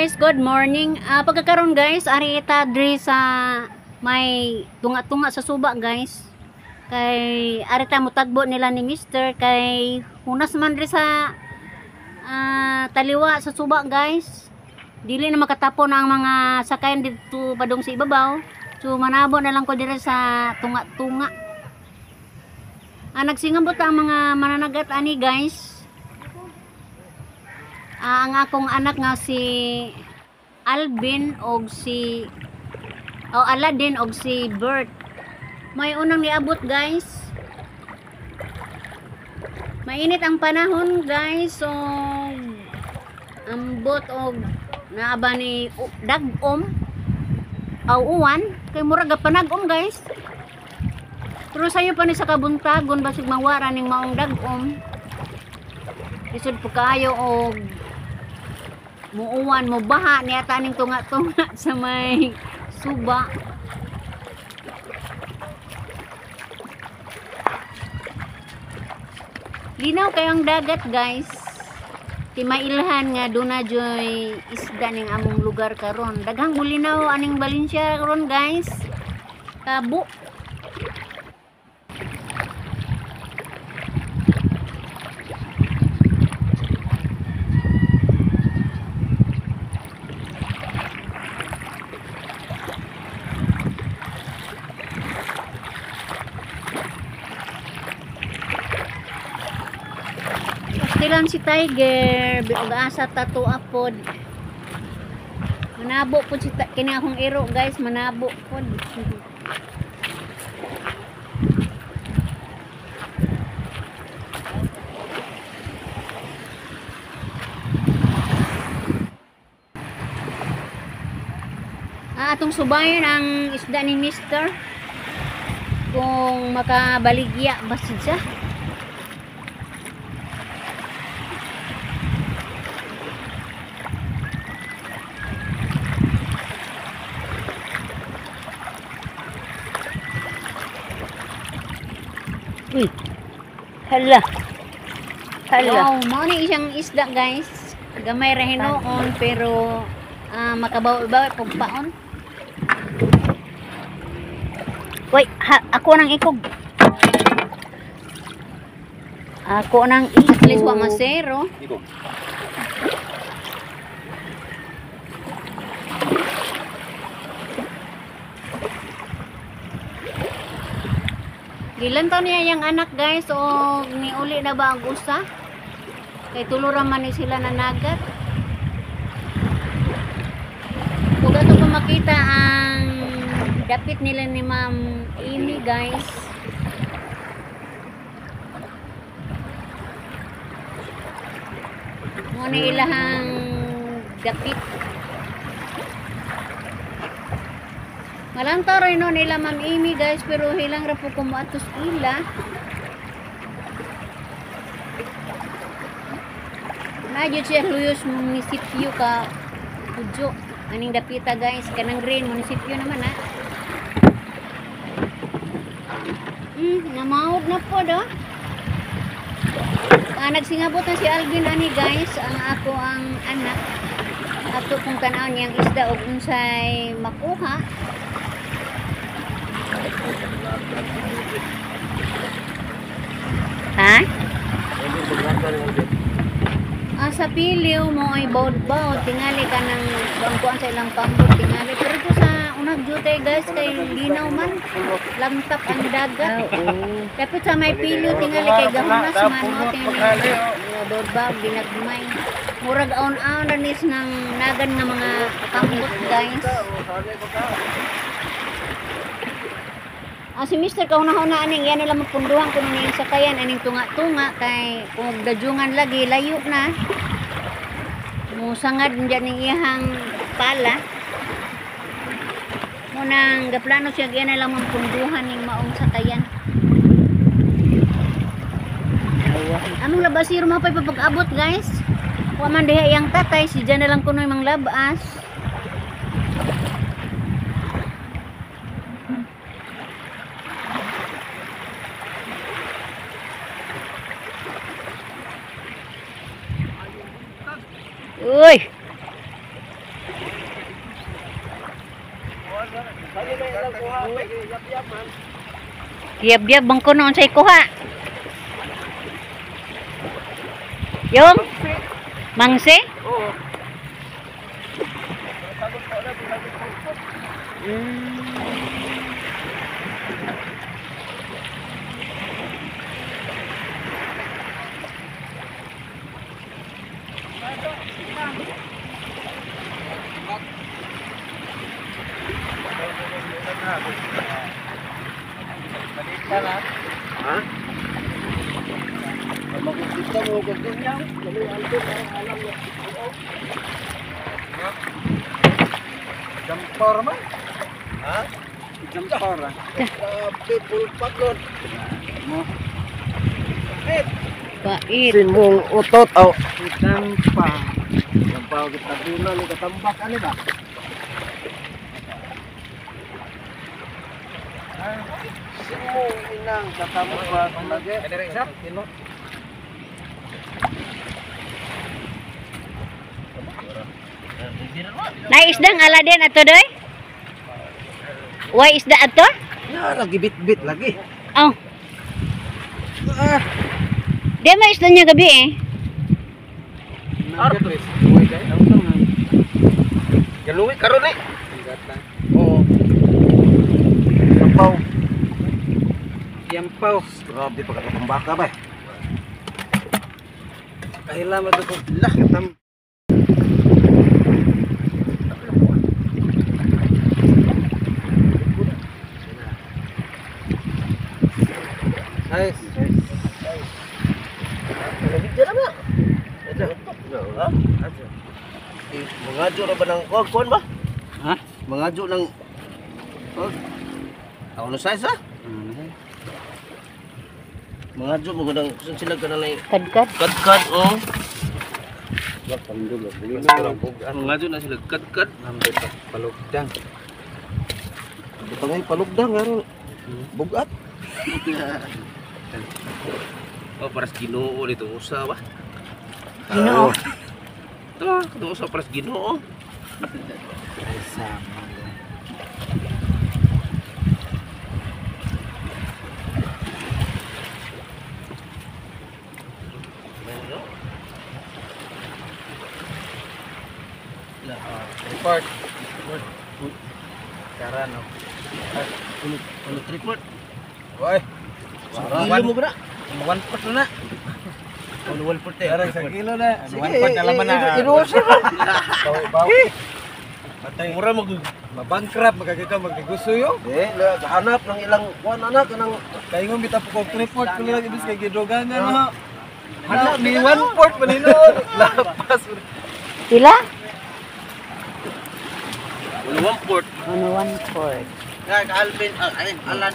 Guys, good morning. Pagkakaroon guys, ari ita diri sa may tunga-tunga sa suba guys. Kay ari ta mutagbo nila ni Mister kay hunas man diri sa taliwa sa suba guys. Dili na makatapon ang mga sakayan dito padung sa ibabaw. So manabo na lang ko diri sa tunga-tunga. Nagsingabot ang mga mananagat ani guys. Ang akong anak nga si Alvin og si Aladdin og si Bert. May unang niabot guys. Mainit ang panahon guys, so ambot og naaba ni dag-om aw uwan kay murag panag-om guys. Pero sayo pa ni sa kabuntagon basig mawara ning maong dag-om. Lisod po kayo og muuwan mo baha niya taning tunga-tunga sa may suba. Linaw kayo ang dagat guys. Timailhan nga duna joy isda ning among lugar karon. Daghang mulinaw aning Valencia karon guys. Kabo. Pastilan si Tiger, biog asa tato apod. Manabo po si kini akong iro guys, manabo pod. Atong subayon ang isda ni Mister kung makabaligya ba siya. Uy. Hala. Hala. Wow, mao ni isang isda guys. Gamay ra hinuon pero makabawi-bawi pug paon. Uy, ako nang ikog. Ako nang ikog. At least wa masero. Ikog. Gilantaw niya yung anak guys o niuli na ba ang usa? Kay tulo ra man ni sila nanagat. Ug ato pa makita ang dapit nila ni Ma'am Amy guys. Mo ni ilahang dapit. Malantaw rin no nila Ma'am Amy guys, pero hilang ra po kumuatos ila. Nadyo siya Luyos munisipyo ka Udyo. Aning dapita guys, kanang green munisipyo naman ha. Namawog na po do. Nagsingabot na si Alvin ani guys, ang ako ang anak. Ato kung tan-aw niyang isda og unsay makuha. Ha? Sa piliw mo ay bawd-bawd, tingali ka ng bangkuan sa ilang pambot, tingali. Pero ito sa unag jutay guys, kay linaw man, lamtap ang dagat. Oo. Dapat sa may piliw, tingali kay gahunas man, no? Tingali, bawd-bawd, ginagmay. Murag aon-aon na nis ng nagan nga mga pambot guys. Si Mister kauna-una aning yan nila mapunduhan kuno niyang sakayan aning tunga-tunga kay kung dajungan lagi layo na. Musangad diyan ning iyang pala. Munang gaplano siya yan nila mapunduhan ning maong sakayan. Anong labasiro mo pa ipapag-abot guys? Wa man diha iyang tatay, si diyan na lang kuno yung labas. Uy. Yab-yab bang kuno unsay kuha? Yung mangse? Oo. Ha? Magkita mo kung ganyan, Jampor man? Ha? Jampor ah. Grabe, pulpagod. Mo. Bait. Simong utot aw. Jampa. Jampa kita duna ni katambak ani ba? Simong inang katambak lagi. Na isdang aladen ato doy? Why isda ato? Ya, lagi bit-bit lagi. Oh. Ah. Di ma isda niya gabi eh. Galuwi karon eh. Oo. Yampaw. Yampaw. Grabe pa katambaka ba. Kahila mo to lah katam. Nice. Mengajuk ra ba ng kuan ba? Ha? Mengajuk ng Ako na size ha? Mengajuk mo ng sila ka na lang Kadkad. kadkad oh. Mengajuk na sila kadkad. Palugdang. Butangay palugdang aron bugat. Oh, paras Ginoo dito usa ba? Ginoo. Ito, usa paras Ginoo. Ay sama. Report. Karan no. Ano tripod? Oy, Kilo mo ba na? one pot na. Ano one pot eh? Karang sa kilo na. Sige, One pot na laman na. inuusa na. Bawi. Patay. Mura mag Mabankrupt magkakita magnegosyo yo. Eh, hanap ng ilang kuan anak kanang Kaya nga bitaw po kog report ko lang ibis kay gidrogangan no. Hanap ni one port man hinuon. Lapas. Pila? Ano one port? Ano one fourth. Nga Alvin, ay Alan.